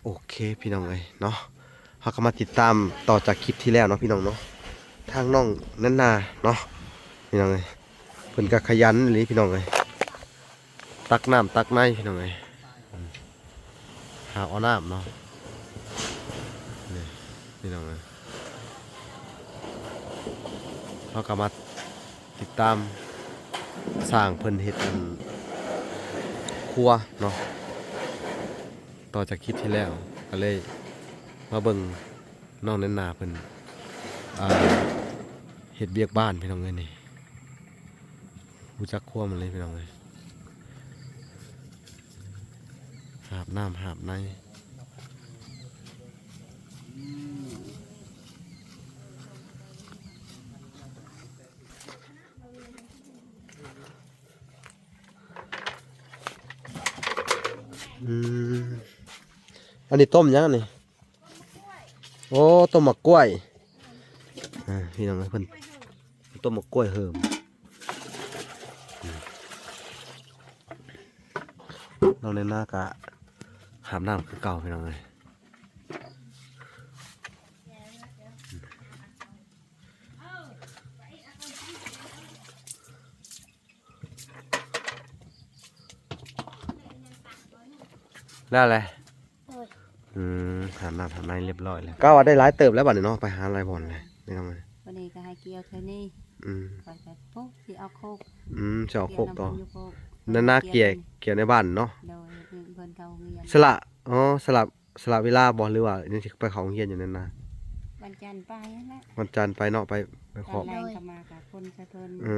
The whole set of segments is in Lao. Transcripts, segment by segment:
ໂອເຄພີ່ນ້ອງເອີຍເນາະ ເຮົາກໍມາຕິດຕາມຕໍ່ຈາກຄລິບທີ່ແລ້ວເນາະພີ່ນ້ອງເນາະ ທາງນ້ອງແນນນາເນາະ ພີ່ນ້ອງເອີຍ ເພິ່ນກໍຂະຫຍັນອີ່ຫຼີພີ່ນ້ອງເອີຍ ຕັກນ້ຳຕັກໃນພີ່ນ້ອງເອີຍ ຫາເອົານ້ຳເນາະ ນີ້ພີ່ນ້ອງເອີຍ ເຮົາກໍມາຕິດຕາມຊ່າງເພິ່ນເຮັດອັນຄົວເນາະ ຕໍ່ຈາກຄລິບທີ່ແລ້ວ ກໍເລີຍມາເບິ່ງນ້ອງແນນນາເພິ່ນ ອ່າ ເຮັດວຽກບ້ານພີ່ນ້ອງເອີຍນີ້ ຮູ້ຈັກຄົວມັນເລີຍພີ່ນ້ອງເອີຍ ຫາບນ້ຳຫາບໃນ ອືມ ອັນນີ້ຕົ້ມຫຍັງອັນນີ້? ໂອ້ ຕົ້ມໝາກກ້ວຍ ອ່າ ພີ່ນ້ອງເອີຍ ເພິ່ນຕົ້ມໝາກກ້ວຍເຫິມ ນ້ອງແນນນາກະຫາບນ້ຳຄືເກົ່າພີ່ນ້ອງເອີຍ ແລ້ວແຫຼະ ໂດຍ ອືມ ຫາບນ້ຳຫາໃນຮຽບຮ້ອຍແລ້ວ ກໍວ່າໄດ້ຫຼາຍເຕີບແລ້ວບັດນີ້ເນາະ ໄປຫາຫຼາຍບ່ອນແລ້ວ ນີ້ນ້ອງເອີຍ ວັນນີ້ກໍໃຫ້ກ່ຽວເທື່ອນີ້ ອືມ ຂ້ອຍກໍປຸກຊິເອົາໂຄກ ອືມ ຊິເອົາໂຄກຕໍ່ ແນນນາກ່ຽວ ກ່ຽວໃນບ້ານເນາະ ໂດຍ ເພິ່ນເຂົ້າໂຮງຮຽນ ສະຫຼະ ອໍ ສະຫຼະ ສະຫຼະເວລາບໍ່ ຫຼືວ່າຍັງຊິໄປເຂົ້າໂຮງຮຽນຢູ່ນັ້ນນະ? ວັນຈັນໄປຫັ້ນແຫຼະ ວັນຈັນໄປເນາະ ໄປ ໄປເຄາະ ຕອນແລງກໍມາກໍຄົນໃສ່ເພິ່ນ ເອີ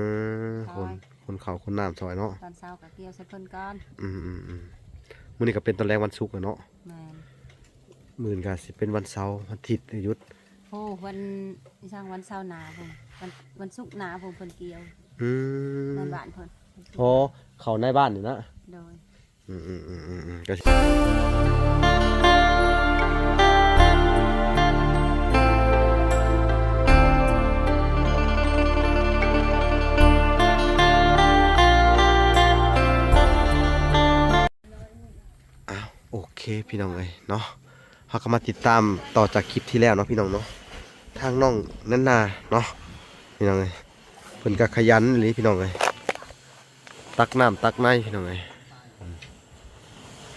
ຄົນ ຄົນເຂົ້າຄົນນ້ຳຊ່ອຍເນາະ ຕອນເຊົ້າກໍກ່ຽວໃສ່ເພິ່ນກ່ອນ ອືມໆໆ ມື້ນີ້ກໍເປັນຕອນແລງວັນສຸກແລ້ວເນາະ ແມ່ນ ມື້ອື່ນກໍຊິເປັນວັນເສົາ ວັນອາທິດຢຸດ ໂອ້ ວັນ ອີຫຍັງ ວັນເສົາໜ້າພຸ້ນ ວັນ ວັນສຸກໜ້າພຸ້ນເພິ່ນກ່ຽວ ອືມ ແມ່ນບ້ານເພິ່ນ ອໍ ເຂົ້າໃນບ້ານນີ້ນະ ໂດຍ ອືມໆໆໆໆ ກໍ ອ້າວ ໂອເຄພີ່ນ້ອງເອີຍເນາະ ເຮົາກໍມາຕິດຕາມຕໍ່ຈາກຄລິບທີ່ແລ້ວເນາະພີ່ນ້ອງເນາະ ທາງນ້ອງແນນນາເນາະ ພີ່ນ້ອງເອີຍ ເພິ່ນກໍຂະຫຍັນອີ່ຫຼີພີ່ນ້ອງເອີຍ ຕັກນ້ຳຕັກໃນພີ່ນ້ອງເອີຍ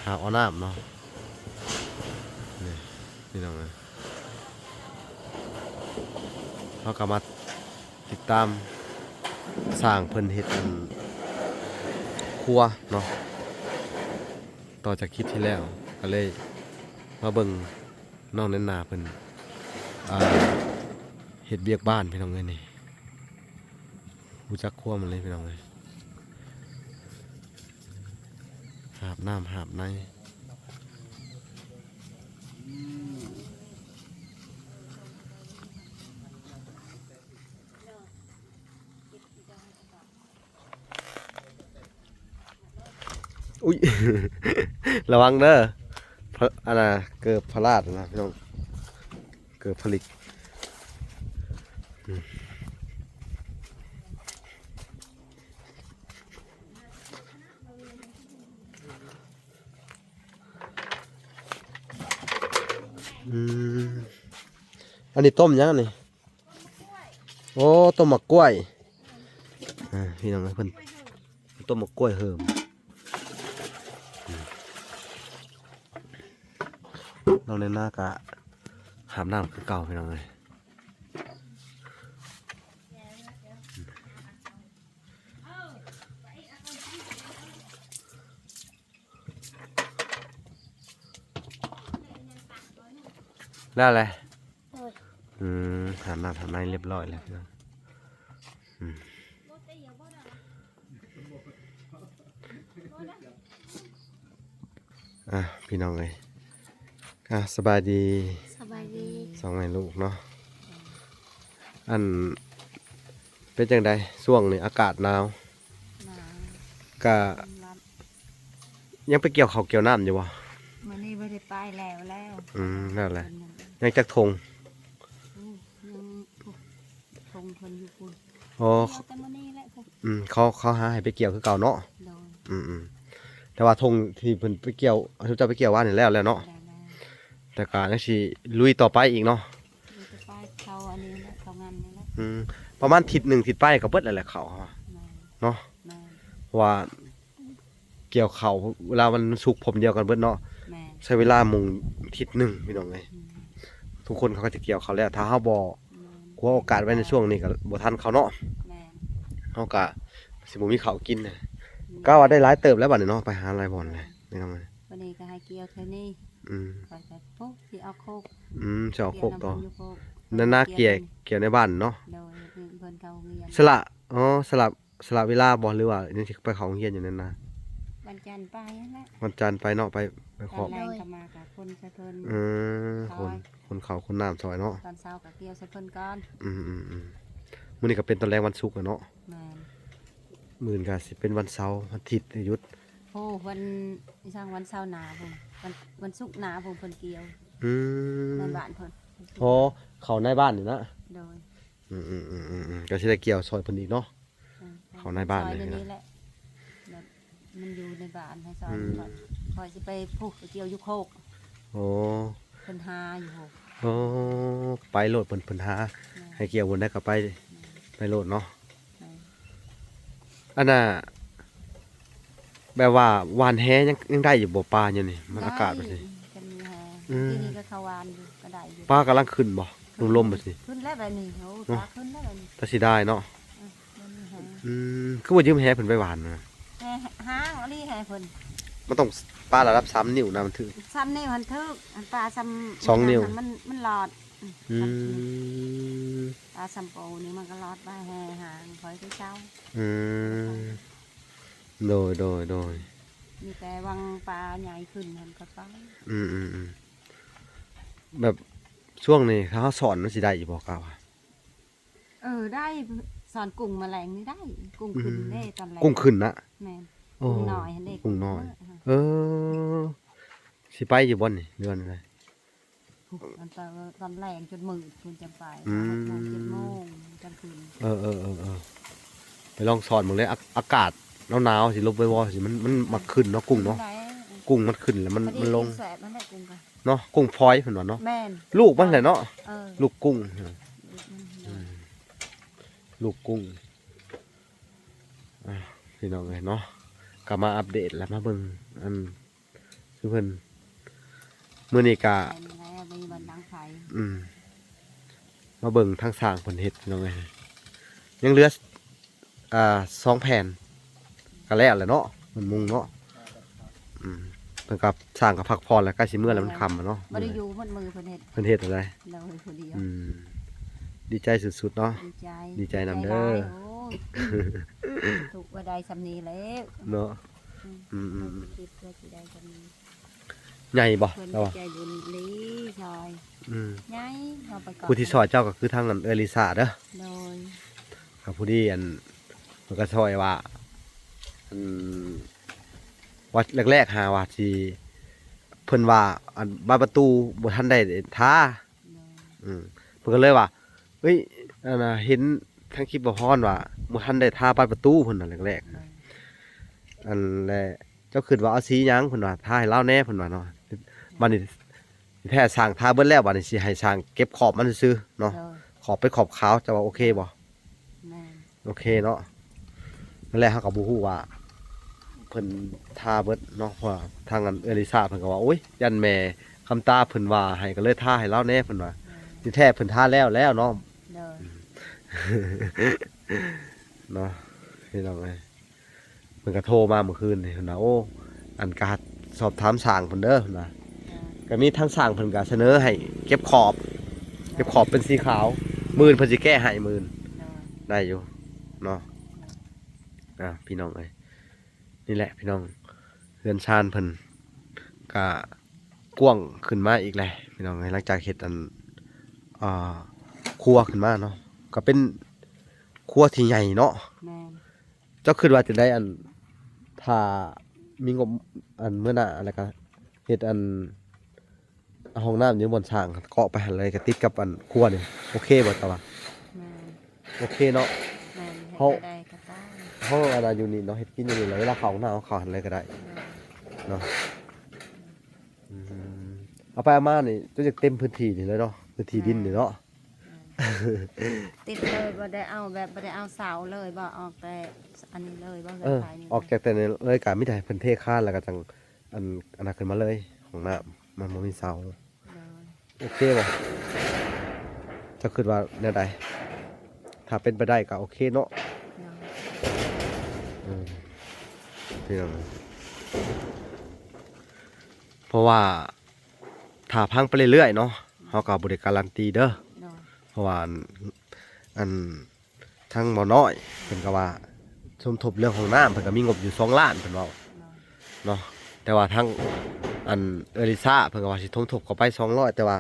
ຫາເອົານ້ຳເນາະ ນີ້ພີ່ນ້ອງເອີຍ ເຮົາກໍມາຕິດຕາມຊ່າງເພິ່ນເຮັດອັນຄົວເນາະ ຕໍ່ຈາກຄລິບທີ່ແລ້ວ ກໍເລີຍມາເບິ່ງ ນ້ອງແນນນາເພິ່ນ ອ່າ ເຮັດວຽກບ້ານພີ່ນ້ອງເອີຍນີ້ ຮູ້ຈັກຄົວມັນເລີຍພີ່ນ້ອງເອີຍ ຫາບນ້ຳຫາບໃນ ອຸ້ຍ ລະວັງເດີ ພະ ອັນນ່າ ເກີບພະລາດນະພີ່ນ້ອງ ເກີບຜະລິກ ອືມ ອືມ ອັນນີ້ຕົ້ມຫຍັງອັນນີ້? ໂອ້ ຕົ້ມໝາກກ້ວຍ ອ່າ ພີ່ນ້ອງເອີຍ ເພິ່ນຕົ້ມໝາກກ້ວຍເຫິມ ນ້ອງແນນນາກະຫາບນ້ຳຄືເກົ່າ ພີ່ນ້ອງເອີຍ. ແລ້ວແຫຼະ ໂດຍ ອືມ ຫາບນ້ຳຫາໃນຮຽບຮ້ອຍແລ້ວ ພີ່ນ້ອງ ອືມ. ອ່ະ ພີ່ນ້ອງເອີຍ ອ່ະ ສະບາຍດີ ສະບາຍດີ ສອງແມ່ລູກເນາະ ອັນ ເປັນຈັ່ງໃດ ຊ່ວງນີ້ອາກາດໜາວ ໜາວ ກະ ຍັງໄປກ່ຽວເຂົ້າກ່ຽວນ້ຳຢູ່ບໍ່? ມື້ນີ້ບໍ່ໄດ້ໄປ ແລ້ວແລ້ວ ອືມ ແລ້ວແຫຼະ ຍັງຈັກຖົງ? ໂອ້ ຍັງ ຖົງເພິ່ນຢູ່ພຸ້ນ ອໍ ກ່ຽວແຕ່ມື້ນີ້ແຫຼະ ອືມ ເຂົາ ເຂົາຫາໃຫ້ໄປກ່ຽວຄືເກົ່າເນາະ ໂດຍ ອືມໆ ແຕ່ວ່າຖົງທີ່ເພິ່ນໄປກ່ຽວ ເຈົ້າໄປກ່ຽວວານນີ້ແລ້ວແລ້ວເນາະ ແລ້ວແລ້ວ ແລ້ວກໍຍັງຊິລຸຍຕໍ່ໄປອີກເນາະ. ມີແຕ່ໄປເຂົ້າອັນນີ້ແຫຼະ ເຂົ້າງານນີ້ແຫຼະ. ອືມ ປະມານທິດໜຶ່ງ ທິດປາຍກໍເບິດແລ້ວແຫຼະເຂົ້າ ແມ່ນ ເນາະ. ແມ່ນ ເພາະວ່າກ່ຽວເຂົ້າເວລາມັນສຸກພົມດຽວກັນເບິດເນາະ. ແມ່ນ ໃຊ້ເວລາມຸງທິດໜຶ່ງ ພີ່ນ້ອງເອີຍ. ອືມ ທຸກຄົນເຂົາກໍຈະກ່ຽວເຂົ້າແລ້ວ ຖ້າເຮົາບໍ່ ແມ່ນ ກວາໂອກາດໄວ້ໃນຊ່ວງນີ້ກໍບໍ່ທັນເຂົາເນາະ. ແມ່ນ ເຮົາກໍຊິບໍ່ມີເຂົ້າກິນ. ອືມ ກະວ່າໄດ້ຫຼາຍເຕີບແລ້ວບັດນີ້ເນາະ ໄປຫາຫຼາຍບ່ອນແລ້ວ ແມ່ນ ພີ່ນ້ອງເອີຍ. ບັດນີ້ກໍໃຫ້ກ່ຽວເທົ່ານີ້. ອືມ ຂ້ອຍກໍປຸກ ຊິເອົາໂຄກ. ອືມ ຊິເອົາໂຄກຕໍ່. ນັ້ນນາກ່ຽວ ກ່ຽວໃນບ້ານເນາະ. ໂດຍ ເພິ່ນເຂົ້າໂຮງຮຽນ ສະຫຼະ ອໍ ສະຫຼະ ສະຫຼະເວລາບໍ່ ຫຼືວ່າຍັງຊິໄປເຂົ້າໂຮງຮຽນຢູ່ນັ້ນນະ? ວັນຈັນໄປຫັ້ນແຫຼະ ວັນຈັນໄປເນາະ ໄປ ໄປຂອບ ຕອນແລງກໍມາກໍຄົນໃສ່ເພິ່ນ. ເອີ ຄົນ ຄົນເຂົ້າຄົນນ້ຳຊ່ອຍເນາະ. ຕອນເຊົ້າກໍກ່ຽວໃສ່ເພິ່ນກ່ອນ. ອືມໆໆ ມື້ນີ້ກໍເປັນຕອນແລງວັນສຸກແລ້ວເນາະ. ແມ່ນ ມື້ອື່ນກໍຊິເປັນວັນເສົາ ວັນອາທິດຢຸດ. ໂອ້ ວັນ ອີຫຍັງ ວັນເສົາໜ້າພຸ້ນ ວັນ ວັນສຸກໜ້າພຸ້ນເພິ່ນກ່ຽວ. ອືມ ໃນບ້ານເພິ່ນ. ອໍ ເຂົ້າໃນບ້ານນີ້ນະ. ໂດຍ. ອືມໆໆໆ ກໍຊິໄດ້ກ່ຽວຊ່ອຍເພິ່ນອີກເນາະ. ເອີ ເຂົ້າໃນບ້ານນີ້ແຫຼະ ແບບມັນຢູ່ໃນບ້ານໃຫ້ຊ່ອຍ. ອືມ ຂ້ອຍຊິໄປພຸ້ນ ໄປກ່ຽວຢູ່ໂຄກ. ໂອ້ ເພິ່ນຫາຢູ່. ໂອ້ ໄປໂລດ ເພິ່ນ ເພິ່ນຫາ. ແມ່ນ ໃຫ້ກ່ຽວບ່ອນໃດກໍໄປ. ແມ່ນ ໄປໂລດເນາະ. ແມ່ນ ອັນນ່າ ແບບວ່າຫວ່ານແຫຍັງ ຍັງໄດ້ຢູ່ບໍ່ ປາຢູ່ນີ້ ມັນອາກາດແບບນີ້? ໄດ້ ຄັນມີແຫ. ອືມ ທີ່ນີ້ກໍເຂົ້າຫວ່ານຢູ່ ກໍໄດ້ຢູ່. ປາກຳລັງຂຶ້ນບໍ່? ລົມໆແບບນີ້ ຂຶ້ນແລ້ວແບບນີ້. ໂອ້ ເນາະ ປາຂຶ້ນແລ້ວແບບນີ້ ແຕ່ເສຍດາຍເນາະ. ອືມ ບໍ່ມີແຫ. ອືມ ຄືບໍ່ຢືມແຫເພິ່ນໄປຫວ່ານນະ? ແຫຫາງອີ່ຫຼີແຫເພິ່ນ ມັນຕ້ອງປາລະດັບສາມນິ້ວນະ ມັນຖືກ. ສາມນິ້ວຫັ້ນຖືກ ອັນປາສ່ຳສອງນິ້ວ ມັນ ມັນລອດ. ອືມ ປາສ່ຳໂປ້ນີ້ມັນກໍລອດໄປແຫ່ຫາງ ຂ້ອຍໄປເຊົາ. ອືມ ໂດຍໆໆ ມີແຕ່ຫວ່າງປາໃຫຍ່ຂຶ້ນຫັ້ນກໍໄປ. ອືມໆໆ ແບບຊ່ວງນີ້ຖ້າເຮົາສອນມັນຊິໄດ້ຢູ່ບໍ່ ກະວ່າ? ເອີ ໄດ້ ສອນກຸ້ງມາແລງນີ້ໄດ້. ກຸ້ງຂຶ້ນເດ້ ອືມ ຕອນແລງ ກຸ້ງຂຶ້ນນະ. ແມ່ນ ໂອ້ ກຸ້ງນ້ອຍຫັ້ນເດ້ ກຸ້ງນ້ອຍ. ເອີ ຊິໄປຢູ່ບໍ່ນີ້ ເດືອນໃດ? ພຸ້ນ ຕອນແລງຈົນມືດພຸ້ນຈັ່ງໄປ. ອືມ ຫົກໂມງ ເຈັດໂມງຈັ່ງຂຶ້ນ. ເອີໆໆໆ ໄປລອງສອນເບິ່ງເລີຍ. ອາ ອາກາດໜາວໆ ຊິລົມບໍ່ ຊິ ມັນ ມັນມັກຂຶ້ນເນາະ ກຸ້ງເນາະ. ກຸ້ງມັນຂຶ້ນແລ້ວມັນ ມັນລົງ. ແຊບຫັ້ນແຫຼະກຸ້ງກະເນາະ ກຸ້ງຟອຍເພິ່ນວ່າເນາະ. ແມ່ນ ລູກມັນແຫຼະເນາະ. ເອີ ລູກກຸ້ງ ລູກມັນ ອືມ ລູກກຸ້ງ. ອ່າ ພີ່ນ້ອງເອີຍເນາະ ກໍມາອັບເດດ ແລະ ມາເບິ່ງ ອັນ ຄືເພິ່ນ ມື້ນີ້ກະ ແມ່ນແລ້ວ ບໍ່ມີບ່ອນດັງໄຟ. ອືມ ມາເບິ່ງທາງຊ່າງເພິ່ນເຮັດ ພີ່ນ້ອງເອີຍ. ຍັງເຫຼືອ ອ່າ ສອງແຜ່ນ ກໍແລ້ວແຫຼະເນາະ ມັນມຸງເນາະ. ອືມ ເພິ່ນກໍ ຊ່າງກໍພັກຜ່ອນແລ້ວ ໃກ້ຊິເມືອແລ້ວ ມັນຄ່ຳແລ້ວເນາະ. ບໍ່ໄດ້ຢູ່ໝົດມື້ເພິ່ນເຮັດ ເພິ່ນເຮັດໄດ້. ໂດຍ ຜູ້ດຽວ. ອືມ ດີໃຈສຸດໆເນາະ. ດີໃຈ ດີໃຈນຳເດີ. ໂອ້ຍ ທຸກວ່າໄດ້ສ່ຳນີ້ແລ້ວເນາະ. ອືມ ອືມໆ ຄິດວ່າຊິໄດ້ສ່ຳນີ້. ໃຫຍ່ບໍ່ ເພິ່ນ ລາວວ່າ ໃຈບຸນອີ່ຫຼີຊ່ອຍ. ອືມ ໃຫຍ່ ເຮົາໄປກ່ອນ. ຜູ້ທີ່ຊ່ອຍເຈົ້າກໍຄືທາງນັ້ນ ເອື້ອຍລິຊາເດີ. ໂດຍ. ກໍພໍດີ ອັນ ເພິ່ນກໍຊ່ອຍວ່າ ອັນ ວ່າແລກໆ ຫາວ່າຊິ ເພິ່ນວ່າ ອັນ ບານປະຕູບໍ່ທັນໄດ້ທາ. ໂດຍ. ອືມ ເພິ່ນກໍເລີຍວ່າ ເອີຍ ອັນນ່າ ເຫັນທາງຄລິບບ່າວພອນວ່າບໍ່ທັນໄດ້ທາບານປະຕູ ເພິ່ນວ່າແລກໆ. ໂດຍ. ອັນ ແລະ ເຈົ້າຄິດວ່າເອົາສີຫຍັງ ເພິ່ນວ່າ ທາໃຫ້ລາວແດ່ ເພິ່ນວ່າເນາະ. ບາດນີ້ ແທ້ຊ່າງທາເບິດແລ້ວ ບາດນີ້ຊິໃຫ້ຊ່າງເກັບຂອບມັນຊື່ໆເນາະ. ໂດຍ. ຂອບເປັນຂອບຂາວ ເຈົ້າວ່າໂອເຄບໍ່? ແມ່ນ ໂອເຄເນາະ. ນັ້ນແຫຼະ ເຮົາກໍບໍ່ຮູ້ວ່າເພິ່ນທາເບິດເນາະ ເພາະວ່າທາງອັນເອື້ອຍລິຊາເພິ່ນກໍວ່າ ໂອ້ຍ ຢ້ານແມ່ຄຳຕາເພິ່ນວ່າໃຫ້ ກໍເລີຍທາໃຫ້ລາວແດ່ ເພິ່ນວ່າ. ແມ່ນ ທີ່ແທ້ເພິ່ນທາແລ້ວແລ້ວເນາະ. ໂດຍ. ເນາະ ພີ່ນ້ອງເອີຍ ເພິ່ນກໍໂທມາມື້ຄືນນີ້ ເພິ່ນວ່າ ໂອ້ ອັນກະສອບຖາມຊ່າງເພິ່ນເດີ ເພິ່ນວ່າ. ໂດຍ. ກໍມີທາງຊ່າງເພິ່ນກໍສະເໜີໃຫ້ເກັບຂອບ ເກັບຂອບເປັນສີຂາວ. ໂດຍ. ມື້ອື່ນເພິ່ນຊິແກ້ໃຫ້ ມື້ອື່ນ. ໂດຍ. ໄດ້ຢູ່ເນາະ. ໂດຍ. ອ່າ ພີ່ນ້ອງເອີຍ ນີ້ແຫຼະພີ່ນ້ອງ ເຮືອນຊານເພິ່ນກະກວ້າງຂຶ້ນມາອີກແຫຼະພີ່ນ້ອງເອີຍ ຫຼັງຈາກເຮັດອັນ ອ່າ ຄົວຂຶ້ນມາເນາະ ກະເປັນຄົວທີ່ໃຫຍ່ເນາະ. ແມ່ນ. ເຈົ້າຄິດວ່າຈັ່ງໃດ ອັນ ຖ້າມີງົບ ອັນ ມື້ໜ້າ ແລ້ວກະເຮັດ ອັນ ຫ້ອງນ້ຳຢູ່ບ່ອນສ້າງ ເກາະໄປຫັ້ນເລີຍ ກໍຕິດກັບອັນຄົວນີ້ ໂອເຄບໍ່ ເຈົ້າວ່າ? ແມ່ນ ໂອເຄເນາະ. ແມ່ນ ເຮັດ ເຮົາ ໄດ້ກໍໄດ້ ເຮົາອັນນັ້ນຢູ່ນີ້ເນາະ ເຮັດກິນຢູ່ນີ້ແຫຼະ ເວລາເຂົ້າຫ້ອງນ້ຳເຮົາເຂົ້າຫັ້ນເລີຍກໍໄດ້. ແມ່ນ ເນາະ. ອືມ ເ າໄປເອົາມານີ້ ຈົນຈະເຕັມພື້ນທີ່ນີ້ແຫຼະເນາະ ພື້ນທີ່ດິນນີ້ເນາະ. ແມ່ນ ຕິດເລີຍ ບໍ່ໄດ້ເອົາແບບ ບໍ່ໄດ້ເອົາເສົາເລີຍບໍ່? ອອກແຕ່ອັນນີ້ເລີຍບໍ່? ເອີ ເຮືອນໄຟນີ້ ອອກຈາກແຕ່ນີ້ເລີຍ ກະມີແຕ່ໃຫ້ເພິ່ນເທຄານ ແລ້ວກະຈັ່ງ ອັນ ອັນນັ້ນຂຶ້ນມາເລີຍ ຫ້ອງນ້ຳ ມັນບໍ່ມີເສົາ. ໂດຍ ໂອເຄບໍ່? ເຈົ້າຄິດວ່າແນວໃດ? ຖ້າເປັນໄປໄດ້ກໍໂອເຄເນາະ. ໂດຍ ເອີ ພີ່ນ້ອງ ເພາະວ່າຖ້າພັງໄປເລື້ອຍໆເນາະ ເຮົາກໍບໍ່ໄດ້ກາລັນຕີເດີ. ໂດຍ ເພາະວ່າ ອັນ ອັນ ທາງໝໍນ້ອຍເພິ່ນກໍວ່າສົມທົບເລື່ອງຫ້ອງນ້ຳ ເພິ່ນກໍມີງົບຢູ່ສອງລ້ານ ເພິ່ນເວົ້າເນາະ. ແຕ່ວ່າທາງ ອັນ ເອື້ອຍລິຊາເພິ່ນກໍວ່າຊິສົມທົບເຂົ້າໄປສອງຮ້ອຍ ແຕ່ວ່າ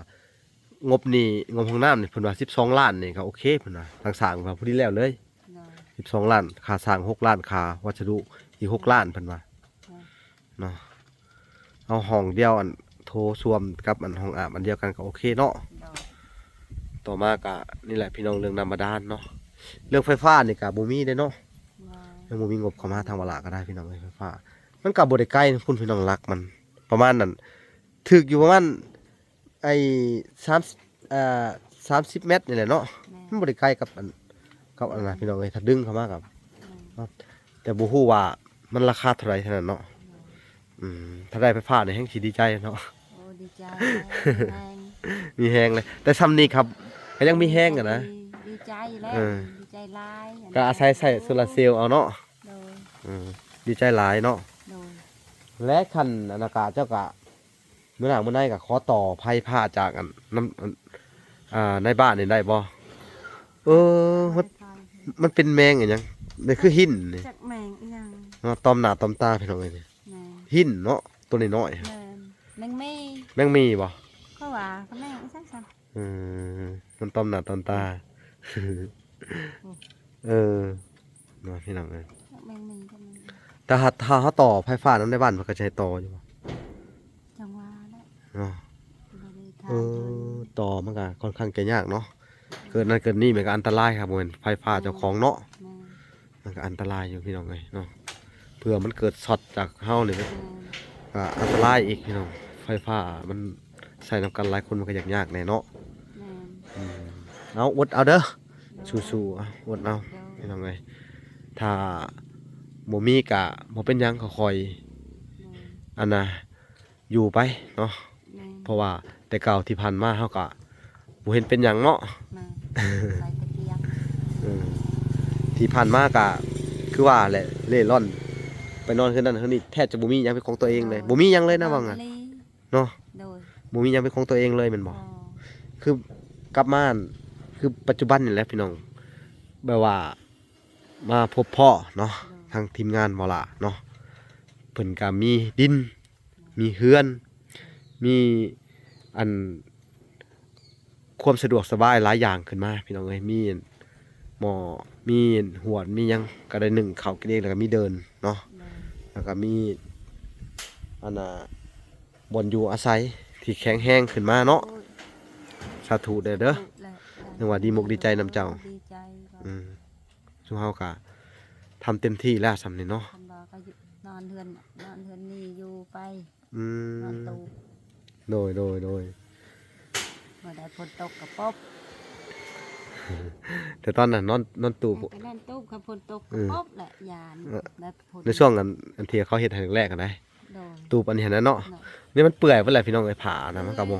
ງົບນີ້ ງົບຫ້ອງນ້ຳນີ້ ເພິ່ນວ່າສິບສອງລ້ານນີ້ກໍໂອເຄ ເພິ່ນວ່າ ທາງສ້າງວ່າພໍດີແລ້ວເລີຍ. ໂດຍ ສິບສອງລ້ານຄ່າສ້າງ ຫົກລ້ານຄ່າວັດສະດຸ ອີກຫົກລ້ານ ເພິ່ນວ່າເນາະ. ເອົາຫ້ອງດຽວ ອັນ ໂຖສ້ວມກັບ ອັນ ຫ້ອງອາບອັນດຽວກັນກໍໂອເຄເນາະ. ໂດຍ ຕໍ່ມາກະນີ້ແຫຼະພີ່ນ້ອງ ເລື່ອງນ້ຳບາດານເນາະ. ເລື່ອງໄຟຟ້ານີ້ກະບໍ່ມີເດ້ເນາະ. ຍັງບໍ່ມີງົບເຂົ້າມາທາງວາລະກໍໄດ້ພີ່ນ້ອງເອີຍ. ໄຟຟ້າມັນກະບໍ່ໄດ້ໄກພຸ້ນພີ່ນ້ອງ ຫຼັກມັນປະມານນັ້ນ ຖືກຢູ່ປະມານ ໄອ້ ສາມ ເອີ ສາມສິບແມັດນີ້ແຫຼະເນາະ. ແມ່ນ ມັນບໍ່ໄດ້ໄກກັບອັນ ກັບອັນນັ້ນ ໂດຍ ພີ່ນ້ອງເອີຍ ຖ້າດຶງເຂົ້າມາກັບ ແມ່ນ ເນາະ. ແຕ່ບໍ່ຮູ້ວ່າມັນລາຄາເທົ່າໃດເທົ່ານັ້ນເນາະ. ໂດຍ ອືມ ຖ້າໄດ້ໄຟຟ້ານີ້ແຮ່ງຊິດີໃຈເນາະ. ໂອ້ ດີໃຈ ມີແຮງ ມີແຮງເລີຍ ແຕ່ຊ່ຳນີ້ຄັບ ກໍຍັງມີແຮງຫັ້ນນະ. ດີ ດີໃຈແລ້ວ ເອີ ດີໃຈຫຼາຍ ກໍອາໄສໃຊ້ໂຊລາເຊວເອົາເນາະ. ໂດຍ ເອີ ດີໃຈຫຼາຍເນາະ. ໂດຍ ແລະ ຄັນອັນນະກະ ເຈົ້າກະ ມື້ໜ້າມື້ໃນກໍຂໍຕໍ່ໄຟຟ້າຈາກອັນ ນຳ ອັນ ອ່າ ໃນບ້ານນີ້ໄດ້ບໍ່? ເອີ ມັນ ມັນເປັນແມງອີຫຍັງ? ນີ້ຄືຫີນນີ້ ຈັກແມງອີຫຍັງເນາະ. ຕອມໜ້າຕອມຕາພີ່ນ້ອງເອີຍ ແມ່ນ ຫີນເນາະ ໂຕນ້ອຍໆ. ແມ່ນ ແມງໝີ່ ແມງໝີ່ບໍ່? ເຂົາວ່າ ກໍແມງອີຫຍັງຊັ້ນ. ເອີ ມັນຕອມໜ້າຕອມຕາ. ໂອ້ ເອີ ເນາະ ພີ່ນ້ອງເອີຍ ແມງໝີ່ກໍມີ. ແຕ່ຖ້າ ຖ້າເຮົາຕໍ່ໄຟຟ້ານຳໃນບ້ານ ເພິ່ນກໍຈະໃຫ້ຕໍ່ຢູ່ບໍ່? ຈັ່ງວ່າແຫຼະເນາະ. ບໍ່ໄດ້ຖາມ ເອີ ເພິ່ນ ຕໍ່ມັນກໍຄ່ອນຂ້າງຈະຍາກເນາະ. ເກີດນັ້ນເກີດນີ້ມັນກໍອັນຕະລາຍຄັບ ບໍ່ແມ່ນໄຟຟ້າເຈົ້າຂອງເນາະ. ແມ່ນ ມັນກໍອັນຕະລາຍຢູ່ພີ່ນ້ອງເອີຍເນາະ. ເພື່ອມັນເກີດຊັອດຈາກເຮົານີ້ ແມ່ນ ກໍອັນຕະລາຍອີກພີ່ນ້ອງ. ໄຟຟ້າມັນໃຊ້ນຳກັນຫຼາຍຄົນ ມັນກໍຢາກຍາກແດ່ເນາະ. ແມ່ນ ອືມ ເອົາ ອົດເອົາເດີ. ໂດຍ ສູ້ໆ ເອົາ ອົດເອົາ ໂດຍ ພີ່ນ້ອງເອີຍ. ຖ້າບໍ່ມີກະບໍ່ເປັນຫຍັງ ຄ່ອຍໆ ໂດຍ ອັນນະ ຢູ່ໄປເນາະ. ແມ່ນ ເພາະວ່າແຕ່ເກົ່າທີ່ຜ່ານມາເຮົາກະບໍ່ເຫັນເປັນຫຍັງເນາະ. ແມ່ນ ໄປແຕ່ພຽງ ເອີ ທີ່ຜ່ານມາກະຄືວ່າແຫຼະ ເລ່ລ່ອນໄປນອນເຮືອນນັ້ນເຮືອນນີ້ ແທບຈະບໍ່ມີຫຍັງເປັນຂອງຕົວເອງເລີຍ. ໂດຍ ບໍ່ມີຫຍັງເລີຍນະ ວ່າ ໂດຍ ວ່າ ເນາະ. ໂດຍ ບໍ່ມີຫຍັງເປັນຂອງຕົວເອງເລີຍແມ່ນບໍ່? ອໍ ຄືກັບມາ ຄືປັດຈຸບັນນີ້ແຫຼະພີ່ນ້ອງ ແບບວ່າມາພົບພໍ້ເນາະ. ໂດຍ ທາງທີມງານບໍ່ຫຼ້າເນາະ ເພິ່ນກະມີດິນ ມີເຮືອນ ມີອັນ ຄວາມສະດວກສະບາຍຫຼາຍຢ່າງຂຶ້ນມາພີ່ນ້ອງເອີຍ. ມີໝໍ້ ມີຫວດ ມີຫຍັງ ກໍໄດ້ໜຶ້ງເຂົ້າກິນເອງ ແລ້ວກໍມີເດີ່ນເນາະ. ແມ່ນ ແລ້ວກໍມີອັນນ່າ ບ່ອນຢູ່ອາໄສທີ່ແຂງແຮງຂຶ້ນມາເນາະ. ໂອ້ຍ ສາທຸເດີ ສາທຸແຫຼະ ຈັ່ງວ່າດີມົກດີໃຈນຳເຈົ້າ. ດີໃຈ ອືມ ຊຸມເຮົາກໍທຳເຕັມທີ່ແລ້ວຊ່ຳນີ້ເນາະ. ເພິ່ນວ່າກໍຢູ່ ນອນເຮືອນ ນອນເຮືອນນີ້ຢູ່ໄປ. ອືມ ນອນຕູບ. ໂດຍ ໂດຍ ໂດຍ ເມື່ອໃດຝົນຕົກກໍປົບ. ແຕ່ຕອນນັ້ນນອນ ນອນຕູບ ແມ່ນ ກໍນອນຕູບ ຄັນຝົນຕົກກໍ ເອີ ປົບແຫຼະ ຢ້ານ ເອີ ແບບຝົນ ໃນຊ່ວງອັນ ອັນທີ່ເຂົາເຮັດໃຫ້ແລກໆຫັ້ນໃດ. ໂດຍ ຕູບອັນນີ້ຫັ້ນນະເນາະ. ໂດຍ ນີ້ມັນເປື່ອຍເບິດແລ້ວພີ່ນ້ອງເອີຍ ຜ້ານະ ມັນກໍບໍ່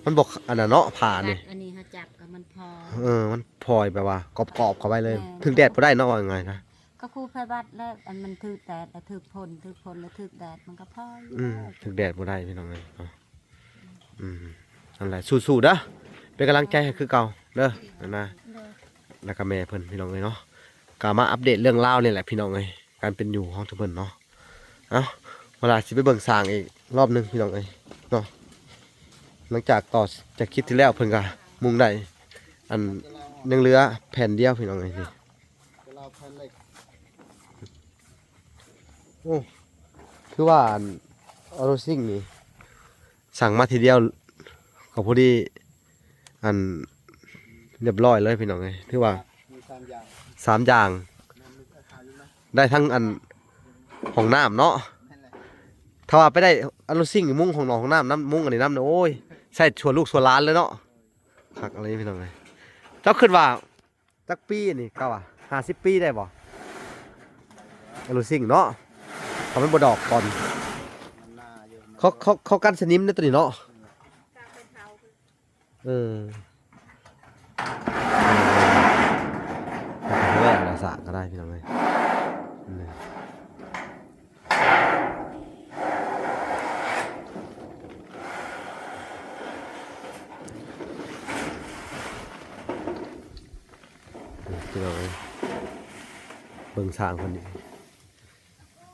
ມັນບໍ່ ອັນນັ້ນເນາະ ຜ້ານີ້. ຈັບ ອັນນີ້ເຮົາຈັບກໍມັນພໍຍ ເອີ ມັນພໍຍແບບວ່າກອບໆເຂົ້າໄປເລີຍ. ແມ່ນ ຖືກແດດບໍ່ໄດ້ເນາະ ວ່າງ່າຍໆນະ. ກໍຄູໄພບັດແລ້ວ ອັນມັນຖືກແດດ ແລ້ວຖືກຝົນ ຖືກຝົນ ແລ້ວຖືກແດດ ມັນກໍພໍຍ. ອືມ ແລ້ວ ຖືກແດດບໍ່ໄດ້ພີ່ນ້ອງເອີຍເນາະ. ອືມ ນັ້ນແຫຼະ ສູ້ໆເດີ ເປັນກຳລັງໃຈໃຫ້ຄືເກົ່າເດີ ໂດຍ ນະ. ໂດຍ ແລ້ວກໍແມ່ເພິ່ນພີ່ນ້ອງເອີຍເນາະ ກໍມາອັບເດດເລື່ອງລາວນີ້ແຫຼະພີ່ນ້ອງເອີຍ ການເປັນຢູ່ຂອງທຸກເພິ່ນເນາະ. ເອົ້າ ເວລາຊິໄປເບິ່ງສ້າງອີກລອບໜຶ່ງພີ່ນ້ອງເອີຍເນາະ. ຫຼັງຈາກຕໍ່ຈາກຄລິບທີ່ແລ້ວ ເພິ່ນກໍມຸງໄດ້ ອັນ ຍັງເຫຼືອແຜ່ນດຽວພີ່ນ້ອງເອີຍນີ້. ໂອ້ ຄືວ່າອັນ ອໍໂຕຊິງນີ້ ສັ່ງມາທີດຽວກໍພໍດີ ອັນ ຮຽບຮ້ອຍເລີຍພີ່ນ້ອງເອີຍ. ຖືວ່າ ມີສາມຢ່າງ ສາມຢ່າງ ແມ່ນ ມີສາມຢ່າງ ໄດ້ທັງອັນ ຫ້ອງນ້ຳເນາະ ແມ່ນແຫຼະ ຖ້າວ່າໄປໄດ້ອານຸສິງມຸງຫ້ອງນອນຫ້ອງນ້ຳນຳ ມຸງອັນນີ້ນຳ ໂອ້ຍ ໃຊ້ຊົ່ວລູກຊົ່ວຫຼານເລີຍເນາະ. ຄັກອີ່ຫຼີພີ່ນ້ອງເອີຍ. ເຈົ້າຄິດວ່າຈັກປີນີ້ ເຈົ້າວ່າຫ້າສິບປີໄດ້ບໍ່? ອານຸສິງເນາະ ຖ້າມັນບໍ່ດອກກ່ອນ. ເຂົາ ເຂົາ ເຂົາກັນສະໜິມໃນຕົວນີ້ເນາະ. ເອີ ແລ້ວສາກກໍໄດ້ພີ່ນ້ອງເອີຍ. ນີ້ ພີ່ນ້ອງເອີຍ ເບິ່ງຊ່າງເພິ່ນນີ້.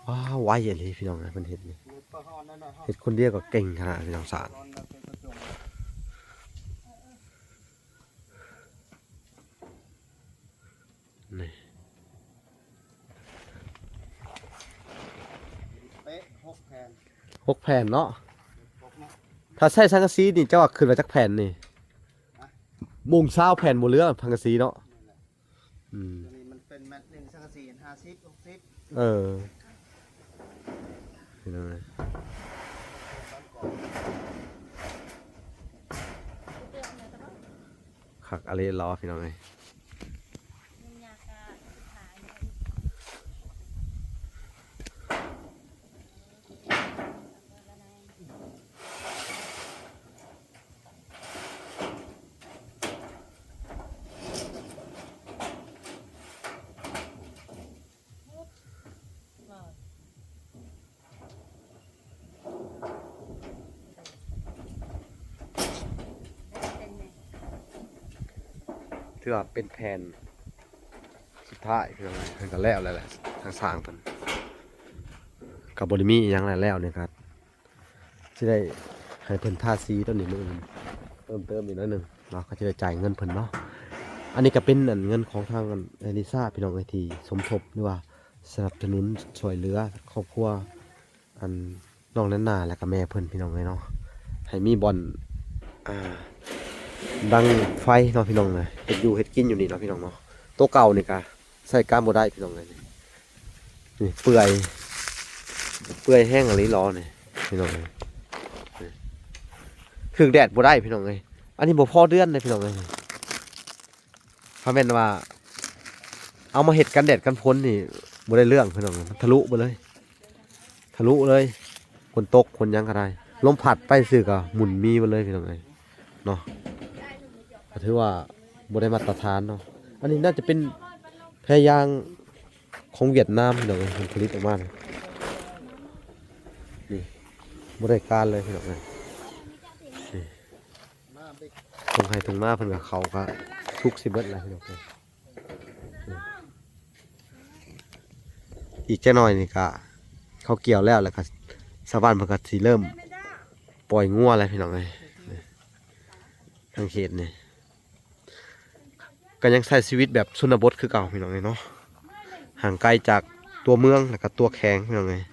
ວ້າວ ໄວອີ່ຫຼີພີ່ນ້ອງເອີຍ ເພິ່ນເຮັດນີ້ ເຮັດຄົນດຽວກໍເກັ່ງຂະໜາດພີ່ນ້ອງ ຊ່າງນີ້. ເປະ ຫົກແຜ່ນ ຫົກແຜ່ນເນາະ. ຫົກເນາະ ຖ້າໃຊ້ສັງກະສີນີ້ ເຈົ້າວ່າຂຶ້ນວ່າຈັກແຜ່ນນີ້? ຮະ? ມຸງຊາວແຜ່ນບໍ່ເຫຼືອ ສັງກະສີເນາະ. ອືມ ຕົວນີ້ມັນເປັນແມັດໜຶ່ງ ສັງກະສີຫ້າສິບ ຫົກສິບ. ເອີ ພີ່ນ້ອງເອີຍ ຄັກອີ່ຫຼີຫຼໍພີ່ນ້ອງເອີຍ. ຖືວ່າເປັນແຜ່ນສຸດທ້າຍ ເພິ່ນກໍແລ້ວແລ້ວແຫຼະ ທາງຊ່າງເພິ່ນກໍບໍ່ໄດ້ມີອີ່ຫຍັງແລ້ວ ແລ້ວນີ້ກໍ ຊິໄດ້ໃຫ້ເພິ່ນທາສີຕົວນີ້ມື້ອື່ນ ເພີ່ມເຕີມອີກໜ້ອຍໜຶ່ງເນາະ ກໍຈະໄດ້ຈ່າຍເງິນເພິ່ນເນາະ. ອັນນີ້ກໍເປັນ ອັນ ເງິນຂອງທາງ ອັນ ເອລິຊາ ພີ່ນ້ອງເອີຍ ທີ່ສົມທົບ ຫຼືວ່າສະໜັບສະໜູນຊ່ວຍເຫຼືອຄອບຄົວ ອັນ ນ້ອງແນນນາ ແລ້ວກໍແມ່ເພິ່ນ ພີ່ນ້ອງເອີຍເນາະ ໃຫ້ມີບ່ອນ ອ່າ ດັງໄຟເນາະ ພີ່ນ້ອງເອີຍ ເຮັດຢູ່ເຮັດກິນຢູ່ນີ້ເນາະ ພີ່ນ້ອງເນາະ. ໂຕເກົ່ານີ້ກໍ ໃຊ້ການບໍ່ໄດ້ພີ່ນ້ອງເອີຍ ນີ້ ນີ້ເປື່ອຍ ເປື່ອຍແຮງອີ່ຫຼີຫຼໍນີ້ພີ່ນ້ອງເອີຍ ນີ້ ຖືກແດດບໍ່ໄດ້ພີ່ນ້ອງເອີຍ. ອັນນີ້ບໍ່ພໍເດືອນເດ້ພີ່ນ້ອງເອີຍ ຖ້າແມ່ນວ່າເອົາມາເຮັດກັນແດດກັນຝົນນີ້ບໍ່ໄດ້ເລື່ອງພີ່ນ້ອງເອີຍ ມັນທະລຸເບິດເລີຍ. ທະລຸເລີຍ ຝົນຕົກຝົນຫຍັງກໍໄດ້ ລົມພັດໄປຊື່ກໍໝຸ່ນມີເບິດເລີຍພີ່ນ້ອງເອີຍເນາະ. ກໍຖືວ່າບໍ່ໄດ້ມາດຕະຖານເນາະ. ອັນນີ້ໜ້າຈະເປັນແພຢາງຂອງຫວຽດນາມພີ່ນ້ອງເອີຍ ເພິ່ນຜະລິດອອກມານະ ນີ້ ບໍ່ໄດ້ການເລີຍພີ່ນ້ອງເອີຍ ນີ້ ທົ່ງໄຮ່ທົ່ງນາເພິ່ນກໍ ເຂົ້າກໍສຸກຊິເບິດແລ້ວພີ່ນ້ອງເອີຍ. ອີກຈັກໜ້ອຍນີ້ກະເຂົາກ່ຽວແລ້ວ ແລ້ວກະຊາວບ້ານເພິ່ນກະຊິເລີ່ມປ່ອຍງົວແລ້ວພີ່ນ້ອງເອີຍ. ທາງເຂດນີ້ກະຍັງໃຊ້ຊີວິດແບບຊົນນະບົດຄືເກົ່າພີ່ນ້ອງເອີຍເນາະ ຫ່າງໄກຈາກຕົວເມືອງ ແລ້ວກະຕົວແຂວງພີ່ນ້ອງເອີຍ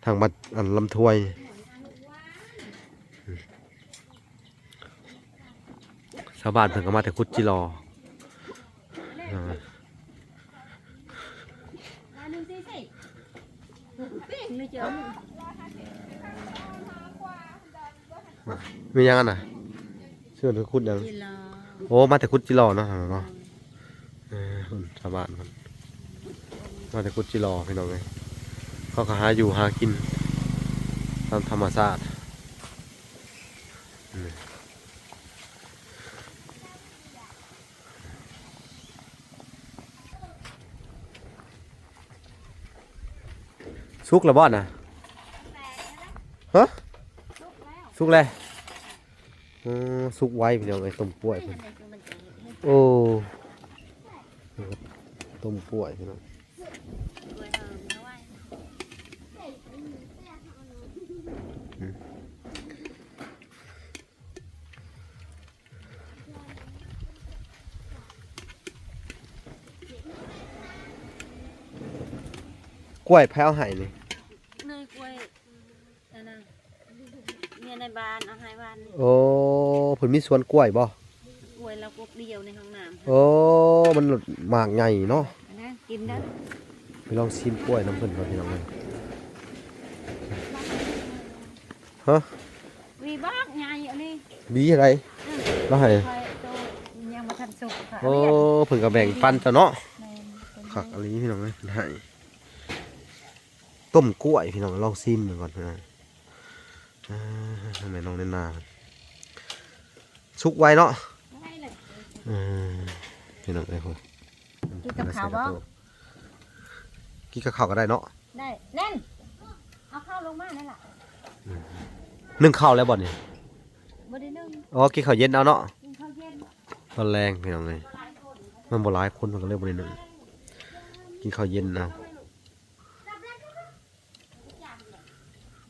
ທາງບັດ ອັນ ລຳຖ້ວຍ. ຊາວບ້ານເພິ່ນກໍມາແຕ່ຂຸດຈິລໍ ມີຫຍັງຫັ້ນນະ? ເຊີຍນເພິ່ນຂຸດຫຍັງ? ໂອ້ ມາແຕ່ຂຸດຈິລໍເນາະ ເນາະ. ເອີ ພຸ້ນ ຊາວບ້ານເພິ່ນມາແຕ່ຂຸດຈິລໍພີ່ນ້ອງເອີຍ ເຂົາກໍຫາຢູ່ຫາກິນຕາມທຳມະຊາດ. ສຸກແລ້ວບໍ່ນະ? ຮະ? ສຸກແລ້ວ. ເອີ ສຸກໄວພີ່ນ້ອງເອີຍ ຕົ້ມກ້ວຍເພິ່ນ. ໂອ້ ຕົ້ມກ້ວຍພີ່ນ້ອງ. ກ້ວຍໃຜເອົາໃຫ້ນີ້? ເນີຍກ້ວຍ ອັນນັ້ນ ເມຍໃນບ້ານເອົາໃຫ້ຫວ່ານ. ໂອ້ ເພິ່ນມີສວນກ້ວຍບໍ່? ກ້ວຍລາວກົກດຽວໃນຫ້ອງນ້ຳ. ໂອ້ ມັນໝາກໃຫຍ່ເນາະ. ອັນນັ້ນກິນເດີ. ໄປລອງຊີມກ້ວຍນຳເພິ່ນກ່ອນພີ່ນ້ອງເອີຍ. ຮະ ຫວີບັກໃຫຍ່ອີ່ຫຼີ ຫວີໃດ ອືມ ລາວໃຫ້ ຂ້ອຍໂຕຍັງບໍ່ທັນສຸກ ຂ້ອຍ ໂອ້ ເອົາຫຍັງ ເພິ່ນກໍແບ່ງປັນເຈົ້າເນາະ ແມ່ນ ເພິ່ນໃຫ້ ຄັກອີ່ຫຼີພີ່ນ້ອງເອີຍ ເພິ່ນໃຫ້ ຕົ້ມກ້ວຍພີ່ນ້ອງ ລອງຊີມເບິ່ງກ່ອນ ອ່າ ແມ່ນ້ອງແນນາ ສຸກໄວເນາະ ໄວເລີຍ ເອີ ພີ່ນ້ອງເອີຍ ກິນກັບເຂົ້າບໍ່? ກິນກັບເຂົ້າກໍໄດ້ເນາະ ໄດ້ ແນນ ເອົາເຂົ້າລົງມານັ້ນລະ ອືມ ໜຶ້ງເຂົ້າແລ້ວບໍ່ນີ້? ບໍ່ໄດ້ໜຶ້ງ ອໍ ກິນເຂົ້າເຢັນເອົາເນາະ ກິນເຂົ້າເຢັນ ຕອນແລງພີ່ນ້ອງເອີຍ ມັນບໍ່ຫຼາຍຄົນ ມັນກໍເລີຍບໍ່ໄດ້ໜຶ້ງ ກິນເຂົ້າເຢັນເອົາ.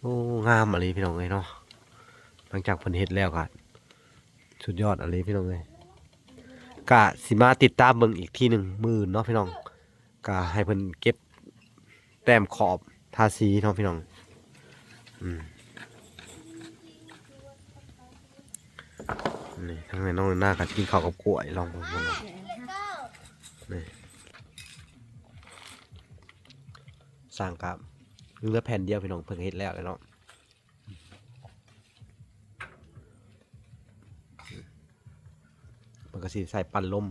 ໂອ້ ງາມອີ່ຫຼີພີ່ນ້ອງເອີຍເນາະ ຫຼັງຈາກເພິ່ນເຮັດແລ້ວກໍສຸດຍອດອີ່ຫຼີພີ່ນ້ອງເອີຍ ກະຊິມາຕິດຕາມເບິ່ງອີກທີໜຶ່ງມື້ອື່ນເນາະພີ່ນ້ອງ ກະໃຫ້ເພິ່ນເກັບແຕ້ມຂອບທາສີເນາະພີ່ນ້ອງ ອືມ ນີ້ທາງແມ່ນ້ອງນາກໍກິນເຂົ້າກັບກ້ວຍ ລອງເບິ່ງເນາະ ນີ້ ສ້າງກະເຫຼືອແຜ່ນດຽວພີ່ນ້ອງ ເພິ່ນເຮັດແລ້ວແຫຼະເນາະ ເພິ່ນກໍຊິໃສ່ປັ່ນລົມ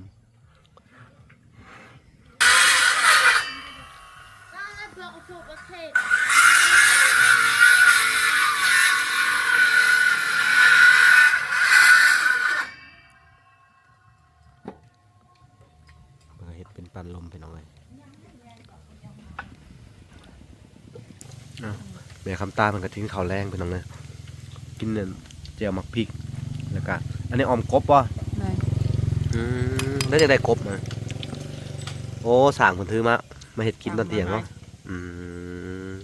ເພິ່ນກໍເຮັດເປັນປັ່ນລົມພີ່ນ້ອງເອີຍ ອ້າວ ແມ່ຄຳຕາເພິ່ນກໍກິນເຂົ້າແລງພີ່ນ້ອງເອີຍ ກິນອັນແຈ່ວໝາກພິກ ແລ້ວກໍອັນນີ້ອ່ອມກົບບໍ່? ແມ່ນ ອືມ ແລ້ວຈັ່ງໄດ້ກົບມາ ໂອ້ ສ້າງເພິ່ນຖືມາ ມາເຮັດກິນຕອນທ່ຽງເນາະ ອືມ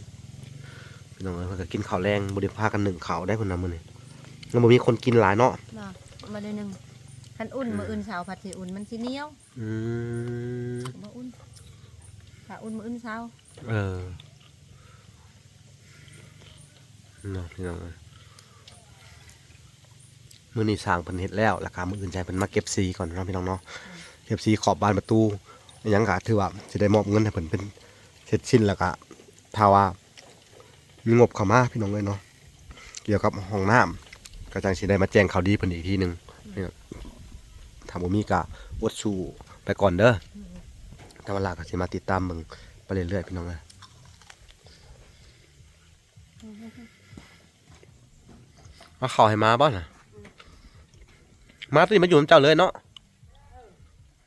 ພີ່ນ້ອງເອີຍ ເພິ່ນກໍກິນເຂົ້າແລງ ບໍ່ໄດ້ພາກັນໜຶ້ງເຂົ້າໄດ໋ເພິ່ນວ່າມື້ນີ້ ມັນບໍ່ມີຄົນກິນຫຼາຍເນາະ ບໍ່ ບໍ່ໄດ້ໜຶ້ງ ຄັນອຸ່ນ ອືມ ມື້ອື່ນເຊົ້າພັດຊິອຸ່ນ ມັນຊິໜຽວ ອືມ ບໍ່ອຸ່ນ ຖ້າອຸ່ນມື້ອື່ນເຊົ້າ ເອີ ເນາະ ພີ່ນ້ອງເອີຍ ມື້ນີ້ຊ່າງເພິ່ນເຮັດແລ້ວ ແລ້ວກໍມື້ອື່ນຊິໃຫ້ເພິ່ນມາເກັບສີກ່ອນເນາະ ພີ່ນ້ອງເນາະ ເກັບສີຂອບບານປະຕູ ອີ່ຫຍັງກໍຖືວ່າຊິໄດ້ມອບເງິນໃຫ້ເພິ່ນເປັນເສັດສິ້ນ ແລ້ວກໍຖ້າວ່າມີງົບເຂົ້າມາ ພີ່ນ້ອງເອີຍເນາະ ກ່ຽວກັບຫ້ອງນ້ຳ ກໍຈັ່ງຊິໄດ້ມາແຈ້ງຂ່າວດີເພິ່ນອີກທີໜຶ່ງ ນີ້ ຖ້າບໍ່ມີກໍອົດສູ້ໄປກ່ອນເດີ ອືມ ຖ້າວ່າຫຼາຍກໍຊິມາຕິດຕາມເບິ່ງໄປເລື້ອຍໆ ພີ່ນ້ອງເອີຍ ເອົາເຂົ້າໃຫ້ໝາບໍ່ນະ? ໝາຕົວນີ້ມາຢູ່ນຳເຈົ້າເລີຍເນາະ?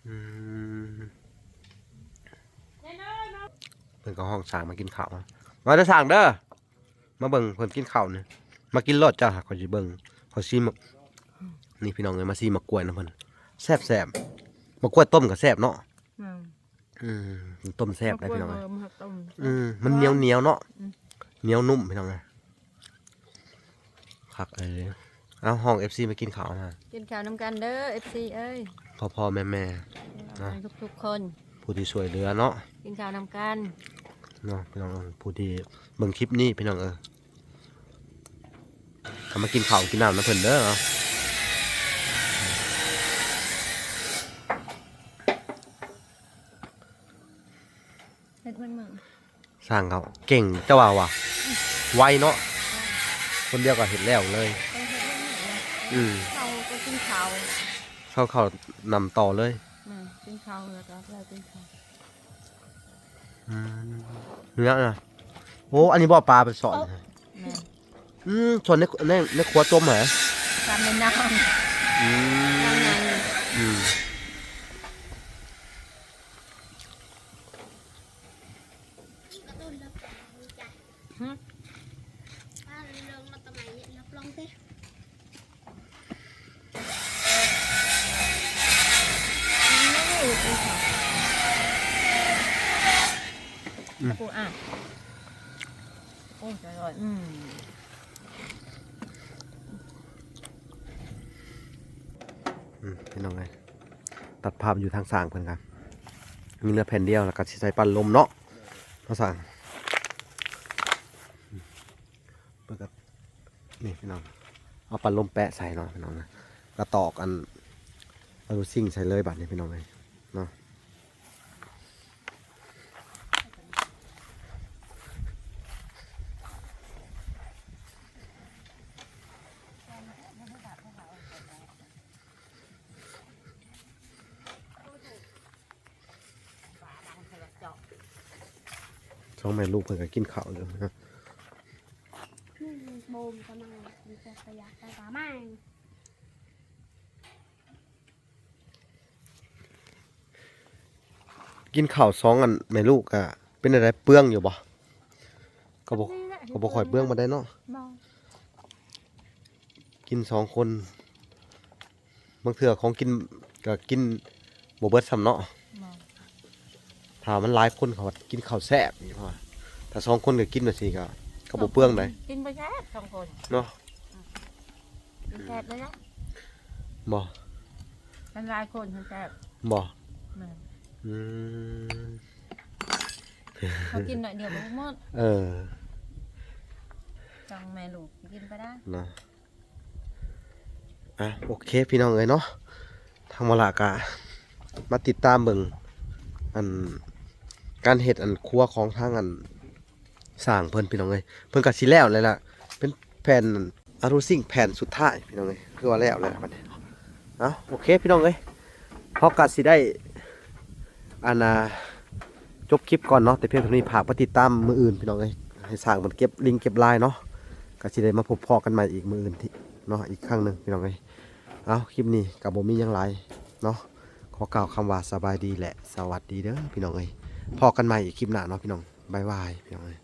ອືມ ເພິ່ນກໍຮ້ອງຊ່າງມາກິນເຂົ້າ ມາເດີຊ່າງເດີ ມາເບິ່ງເພິ່ນກິນເຂົ້ານີ້ ມາກິນໂລດເຈົ້າ ຂ້ອຍຊິເບິ່ງ ຂ້ອຍຊີມ ນີ້ພີ່ນ້ອງເອີຍ ມາຊີມໝາກກ້ວຍນຳເພິ່ນ ແຊບໆ ໝາກກ້ວຍຕົ້ມກໍແຊບເນາະ ແມ່ນ ອືມ ຕົ້ມແຊບໄດ໋ພີ່ນ້ອງເອີຍ ອືມ ມັນໜຽວໆເນາະ ອືມ ໜຽວນຸ້ມພີ່ນ້ອງເອີຍ ຄັກເອີຍ ເອົາ ຮ້ອງເອັຟຊີມາກິນເຂົ້ານະ ກິນເຂົ້ານຳກັນເດີ ເອັຟຊີເອີຍ ພໍ່ໆແມ່ໆ ນະ ທຸກໆຄົນ ຜູ້ທີ່ຊ່ວຍເຫຼືອເນາະ ກິນເຂົ້ານຳກັນເນາະ ພີ່ນ້ອງເອີຍ ຜູ້ທີ່ເບິ່ງຄລິບນີ້ ພີ່ນ້ອງເອີຍ ກໍມາກິນເຂົ້າກິນນ້ຳນຳເພິ່ນເດີເນາະ ເຮັດເພິ່ນເບິ່ງ ຊ່າງເຂົາເກັ່ງ ແຕ່ວ່າວ່າ ໄວເນາະ ຄົນດຽວກໍເຮັດແລ້ວເລີຍ ເອີ ເຮັດເພິ່ນເບິ່ງເລີຍ ອືມ ເຮົາກໍກິນເຂົ້າ ເຮົາເຂົ້ານຳຕໍ່ເລີຍ ແມ່ນ ກິນເຂົ້າແລ້ວກໍ ແລ້ວກິນເຂົ້າ ອືມ ເນື້ອນະ ໂອ້ ອັນນີ້ບໍ່ປາໄປສອນ ແມ່ນ ອືມ ສ່ວນໃນ ໃນ ໃນຄົວຕົ້ມຫະ ຕາມໃນນ້ຳ ອືມ ນ້ຳໃຫຍ່ ອືມ ຫຶ ອືມ ໂອ້ຍ ອະ ໂອ້ຍ ອະ ອືມ ອືມ ພີ່ນ້ອງເອີຍ ຕັດພາບຢູ່ທາງສ້າງເພິ່ນກະ ມີເຫຼືອແຜ່ນດຽວ ແລ້ວກະຊິໃສ່ປັ່ນລົມເນາະ ມາສ້າງ ເພິ່ນກະ ນີ້ພີ່ນ້ອງ ເອົາປັ່ນລົມແປະໃສ່ເນາະ ພີ່ນ້ອງນະ ກະຕອກອັນ ເອົາລູກຊິງໃສ່ເລີຍບາດນີ້ ພີ່ນ້ອງເອີຍເນາະ. ສອງແມ່ລູກເພິ່ນກໍກິນເຂົ້າຢູ່ນະ. ໂບມກຳລັງກິນເປັນປະຢັດແລ້ວກໍມາ ກິນເຂົ້າສອງອັນແມ່ລູກກະເປັນແນວໃດ ເປືອງຢູ່ບໍ່? ກໍບໍ່ ກໍບໍ່ຄ່ອຍເປືອງປານໃດເນາະ. ບໍ່ ກິນສອງຄົນ ບາງເທື່ອຂອງກິນກໍກິນບໍ່ເບິດຊ້ຳເນາະ. ບໍ່ ຖ້າມັນຫຼາຍຄົນເຂົາວ່າກິນເຂົ້າແຊບນີ້ ເພາະວ່າຖ້າສອງຄົນກໍກິນແບບຊີ້ກໍ ກໍບໍ່ເປືອງໃດ໋. ກິນບໍ່ແຊບສອງຄົນເນາະ. ກິນແຊບເລີຍນະ. ບໍ່ ຄັນຫຼາຍຄົນແຊບ. ບໍ່ ແມ່ນ. ອືມ ເຂົາກິນໜ້ອຍດຽວບໍ່ໝົດ. ເອີ ສອງແມ່ລູກກິນໄປໄດ້ເນາະ. ອ່ະ ໂອເຄພີ່ນ້ອງເອີຍເນາະ, ທາງມາລາກະມາຕິດຕາມເບິ່ງ ອັນ ການເຮັດອັນຄົວຂອງທາງອັນຊ່າງເພິ່ນພີ່ນ້ອງເອີຍ. ເພິ່ນກະຊິແລ້ວແລ້ວລະ ເປັນແຜ່ນອາລູຊິງແຜ່ນສຸດທ້າຍພີ່ນ້ອງເອີຍ, ຄືວ່າແລ້ວແລ້ວບັດນີ້. ເອົາ ໂອເຄພີ່ນ້ອງເອີຍ, ເຮົາກະຊິໄດ້ ອັນນ່າ ຈົບຄລິບກ່ອນເນາະ ແຕ່ພຽງເທົ່ານີ້. ຝາກໄປຕິດຕາມມື້ອື່ນພີ່ນ້ອງເອີຍ, ໃຫ້ຊ່າງເພິ່ນເກັບລິງເກັບລາຍເນາະ, ກໍຊິໄດ້ມາພົບພໍ້ກັນໃໝ່ອີກມື້ອື່ນເນາະ ອີກຄັ້ງໜຶ່ງພີ່ນ້ອງເອີຍ. ເອົາ ຄລິບນີ້ກໍບໍ່ມີຫຍັງຫຼາຍເນາະ, ຂໍກ່າວຄຳວ່າສະບາຍດີ ແລະ ສະຫວັດດີເດີພີ່ນ້ອງເອີຍ. ພໍ້ກັນໃໝ່ອີກຄລິບໜ້າເນາະພີ່ນ້ອງ, ບາຍບາຍພີ່ນ້ອງເອີຍ.